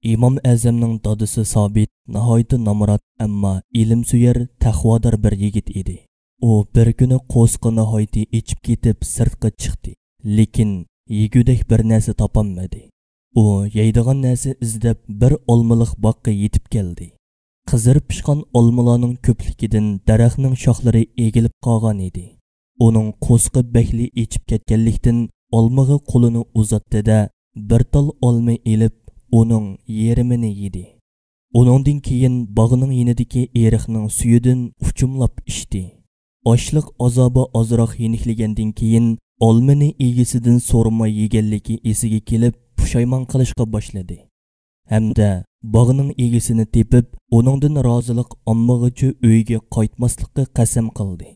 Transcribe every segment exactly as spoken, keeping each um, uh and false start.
ئىمام ئەزەمنىڭ دادىسى سابىت ناھايىتى نامرات، ئەمما ئىلىمسۆيەر، تەقۋادار بىر يىگىت ئىدى. ئۇ بىر كۈنى قورسىقى ناھايىتى ئېچىپ كېتىپ سىرتقا چىقتى، لېكىن يېگۈدەك بىر نەرسە تاپالمىدى. ئۇ يەيدىغان نەرسە ئىزدەپ بىر ئالمىلىق باغقا يېتىپ كەلدى. قىزىرىپ پىشقان ئالمىلارنىڭ كۆپلۈكىدىن دەرەخنىڭ شاخلىرى ئېگىلىپ قالغان ئىدى. ئۇنىڭ قورسىقى بەكلا ئېچىپ كەتكەنلىكتىن، ئالمىغا قولىنى ئۇزاتتى-دە، بىر تال ئالما ئېلىپ، ئۇنىڭ يېرىمىنى يېدى. ئۇنىڭدىن كېيىن باغنىڭ يېنىدىكى ئېرىقنىڭ سۈيىدىن ئۇچۇملاپ ئىچتى. ئاچلىق ئازابى ئازراق يېنىكلىگەندىن كېيىن، ئالمىنى ئىگىسىدىن سورىماي يېگەنلىكى ئېسىگە كېلىپ، پۇشايمان قىلىشقا باشلىدى. ھەمدە باغنىڭ ئىگىسىنى تېپىپ، ئۇنىڭدىن رازىلىق ئالمىغۇچە ئۆيىگە قايتماسلىققا قەسەم قىلدى.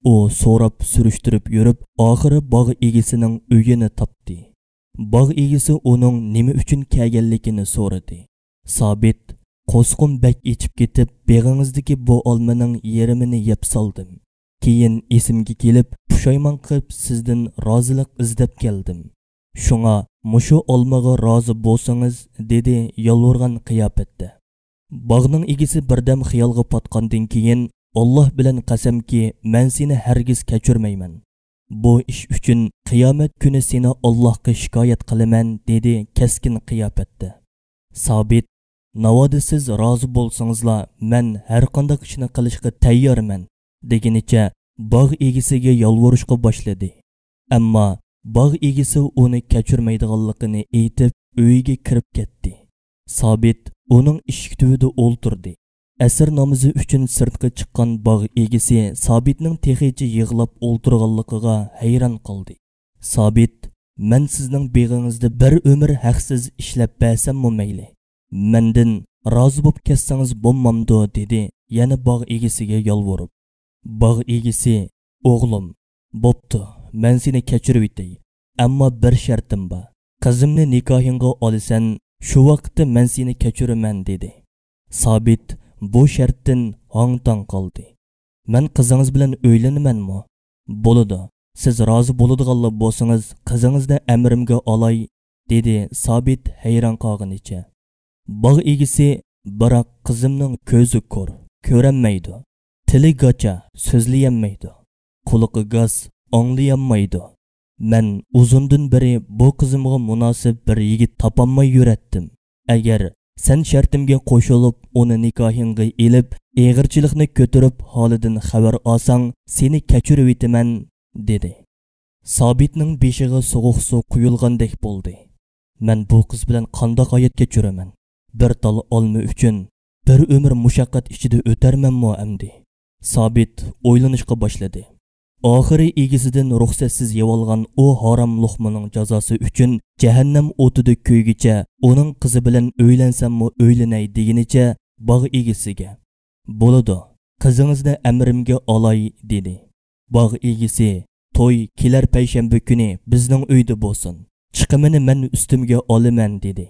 ئۇ سوراپ سۈرۈشتۈرۈپ يۈرۈپ، ئاخىرى باغ ئىگىسىنىڭ ئۆيىنى تاپتى. باغ ئىگىسى ئۇنىڭ نېمە ئۈچۈن كەلگەنلىكىنى سورىدى. سابىت، قورسىقىم بەك ئېچىپ كېتىپ، بېغىڭىزدىكى بۇ ئالمىنىڭ يېرىمىنى يەپ سالدىم. كېيىن ئېسىمگە كېلىپ، پۇشايمان قىلىپ، سىزدىن رازىلىق ئىزدەپ كەلدىم. شۇڭا مۇشۇ ئالمىغا رازى بولسىڭىز، دېدى يالۋۇرغان قىياپەتتە. باغنىڭ ئىگىسى بىردەم خىيالغا پاتقاندىن كېيىن، ئاللاھ بىلەن قەسەمكى، مەن سېنى ھەرگىز كەچۈرمەيمەن. بۇ ئىش ئۈچۈن قىيامەت كۈنى سېنى ئاللاھقا شىكايەت قىلىمەن، دېدى كەسكىن قىياپەتتە. سابىت، ناۋادا سىز رازى بولسىڭىزلا، مەن ھەرقانداق ئىشنى قىلىشقا تەييارمەن، دېگىنىچە باغ ئىگىسىگە يالۋۇرۇشقا باشلىدى. ئەمما باغ ئىگىسى ئۇنى كەچۈرمەيدىغانلىقىنى ئېيتىپ، ئۆيىگە كىرىپ كەتتى. سابىت ئۇنىڭ ئىشىك تۈۋىدە ئولتۇردى. ئەسىر نامىزى ئۈچۈن سىرتقا چىققان باغ ئىگىسى سابىتنىڭ تېخىچە يىغلاپ ئولتۇرغانلىقىغا ھەيران قالدى. سابىت، مەن سىزنىڭ بېغىڭىزدا بىر ئۆمۈر ھەقسىز ئىشلەپ بەرسەممۇ مەيلى، مەندىن رازى بوپ كەتسىڭىز بولمامدۇ؟ دېدى يەنە باغ ئىگىسىگە يالۋۇرۇپ. باغ ئىگىسى، ئوغلۇم، بوپتۇ، مەن سېنى كەچۈرۈۋېتەي، ئەمما بىر شەرتىم بار. قىزىمنى نىكاھىڭغا ئالىسەن، شۇ ۋاقىتتا مەن سېنى كەچۈرىمەن، دېدى. سابىت بۇ شەرتتىن ھاڭ-تاڭ قالدى. مەن قىزىڭىز بىلەن ئۆيلىنىمەنمۇ؟ بولىدۇ، سىز رازى بولىدىغانلا بولسىڭىز، قىزىڭىزنى ئەمرىمگە ئالاي، دېدى سابىت ھەيران قالغىنىچە. باغ ئىگىسى، بىراق قىزىمنىڭ كۆزى كور، كۆرەلمەيدۇ، تىلى گاچا، سۆزلىيەلمەيدۇ، قۇلىقى گاس، ئاڭلىيالمايدۇ. مەن ئۇزۇندىن بېرى بۇ قىزىمغا مۇناسىپ بىر يىگىت تاپالماي يۈرەتتىم. ئەگەر سەن شەرتىمگە قوشۇلۇپ، ئۇنى نىكاھىڭغا ئېلىپ، ئېغىرچىلىقنى كۆتۈرۈپ، ھالىدىن خەۋەر ئالساڭ، سېنى كەچۈرۈۋېتىمەن، دېدى. سابىتنىڭ بېشىغا سوغۇق سۇ قۇيۇلغاندەك بولدى. مەن بۇ قىز بىلەن قانداق ھايات كەچۈرىمەن؟ بىر تال ئالما ئۈچۈن بىر ئۆمۈر مۇشەققەت ئىچىدە ئۆتەرمەنمۇ ئەمدى؟ سابىت ئويلىنىشقا باشلىدى. ئاخىرى ئىگىسىدىن رۇخسەتسىز يەۋالغان ئۇ ھارام لوقمىنىڭ جازاسى ئۈچۈن جەھەننەم ئوتىدا كۆيگۈچە ئۇنىڭ قىزى بىلەن ئۆيلەنسەممۇ ئۆيلىنەي دېگىنىچە باغ ئىگىسىگە، بولىدۇ، قىزىڭىزنى ئەمرىمگە ئالاي، دېدى. باغ ئىگىسى، توي كېلەر پەيشەنبە كۈنى بىزنىڭ ئۆيدە بولسۇن، چىقىمىنى مەن ئۈستۈمگە ئالىمەن، دېدى.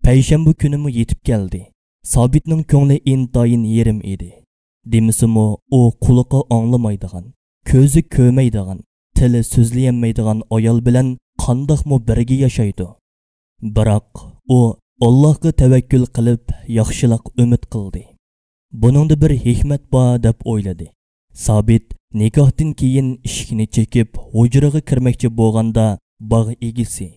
پەيشەنبە كۈنىمۇ يېتىپ كەلدى. سابىتنىڭ كۆڭلى ئىنتايىن يېرىم ئىدى. دېمىسىمۇ، ئۇ قۇلىقى ئاڭلىمايدىغان، كۆزى كۆرمەيدىغان، تىلى سۆزلىيەلمەيدىغان ئايال بىلەن قانداقمۇ بىرگە ياشايدۇ؟ بىراق ئۇ ئاللاھقا تەۋەككۈل قىلىپ، ياخشىلىق ئۈمىد قىلدى. بۇنىڭدا بىر ھېكمەت بار، دەپ ئويلىدى. سابىت نىكاھتىن كېيىن ئىشىكنى چېكىپ، ھۇجرىغا كىرمەكچى بولغاندا، باغ ئىگىسى،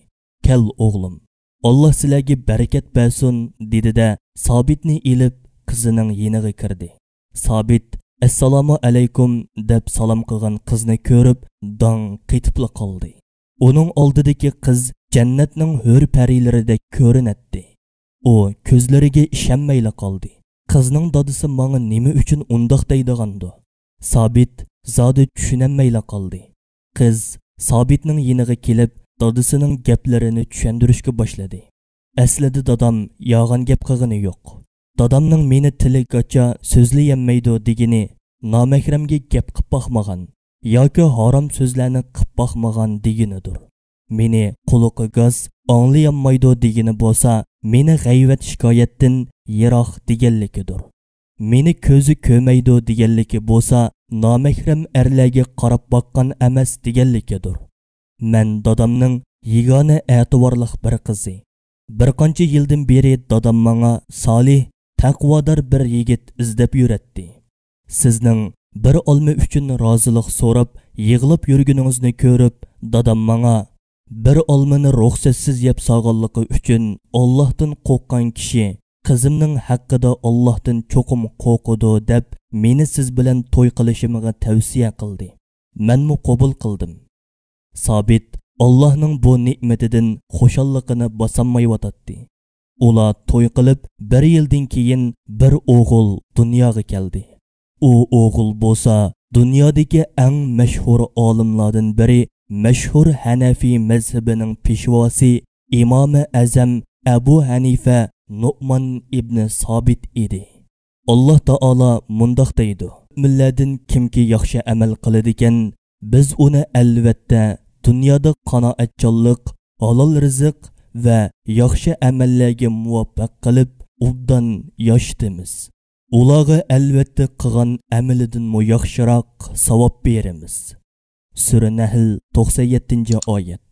كەل، ئوغلۇم، ئاللاھ سىلەرگە بەرىكەت بەرسۇن، دېدى-دە، سابىتنى ئېلىپ، قىزىنىڭ يېنىغا كىردى. سابىت، ئەسسالامۇ ئەلەيكۇم، دەپ سالام قىلغان قىزنى كۆرۈپ، داڭ قېتىپلا قالدى. ئۇنىڭ ئالدىدىكى قىز جەننەتنىڭ ھۆر پەرىلىرىدەك كۆرۈنەتتى. ئۇ كۆزلىرىگە ئىشەنمەيلا قالدى. قىزنىڭ دادىسى ماڭا نېمە ئۈچۈن ئۇنداق دەيدىغاندۇ؟ سابىت زادى چۈشىنەلمەيلا قالدى. قىز سابىتنىڭ يېنىغا كېلىپ، دادىسىنىڭ گەپلىرىنى چۈشەندۈرۈشكە باشلىدى. ئەسلىدە دادام يالغان گەپ قىلغىنى يوق. دادامنىڭ مېنى تىلى گاچا، سۆزلىيەلمەيدۇ دېگىنى نامەھرەمگە گەپ قىپ باقمىغان ياكى ھارام سۆزلەرنى قىپ باقمىغان دېگىنىدۇر. مېنى قۇلىقى گاس، ئاڭلىيالمايدۇ دېگىنى بولسا، مېنى غەيۋەت شىكايەتتىن يىراق دېگەنلىكىدۇر. مېنى كۆزى كۆرمەيدۇ دېگەنلىكى بولسا، نامەھرەم ئەرلەرگە قاراپ باققان ئەمەس دېگەنلىكىدۇر. مەن دادامنىڭ يېگانە ئەتىۋارلىق بىر قىزى. بىر قانچە يىلدىن بېرى دادام ماڭا سالىھ، تەقۋادار بىر يىگىت ئىزدەپ يۈرەتتى. سىزنىڭ بىر ئالما ئۈچۈن رازىلىق سوراپ يىغلاپ يۈرگىنىڭىزنى كۆرۈپ، دادام ماڭا، بىر ئالمىنى رۇخسەتسىز يەپ سالغانلىقى ئۈچۈن ئاللاھتىن قورققان كىشى قىزىمنىڭ ھەققىدە ئاللاھتىن چوقۇم قورقىدۇ دەپ، مېنى سىز بىلەن توي قىلىشىمغا تەۋسىيە قىلدى. مەنمۇ قوبۇل قىلدىم. سابىت ئاللاھنىڭ بۇ نېمىتىدىن خۇشاللىقىنى باسالمايۋاتاتتى. ئۇلار توي قىلىپ بىر يىلدىن كېيىن بىر ئوغۇل دۇنياغا كەلدى. ئۇ ئوغۇل بولسا دۇنيادىكى ئەڭ مەشھۇر ئالىملاردىن بىرى، مەشھۇر ھەنەفىي مەزھىپىنىڭ پېشۋاسى، ئىمامى ئەزەم ئەبۇ ھەنىفە نۇئمان ئىبنى سابىت ئىدى. ئاللاھ تائالا مۇنداق دەيدۇ: مۆمىنلەردىن كىمكى ياخشى ئەمەل قىلىدىكەن، بىز ئۇنى ئەلۋەتتە دۇنيادا قانائەتچانلىق، ھالال رىزىق ۋە ياخشى ئەمەللەرگە مۇۋەپپەق قىلىپ، ئوبدان ياشىتىمىز. ئۇلارغا ئەلۋەتتە قىلغان ئەمىلىدىنمۇ ياخشىراق ساۋاب بېرىمىز. سۈرە نەھل، توقسەن يەتتىنچى ئايەت.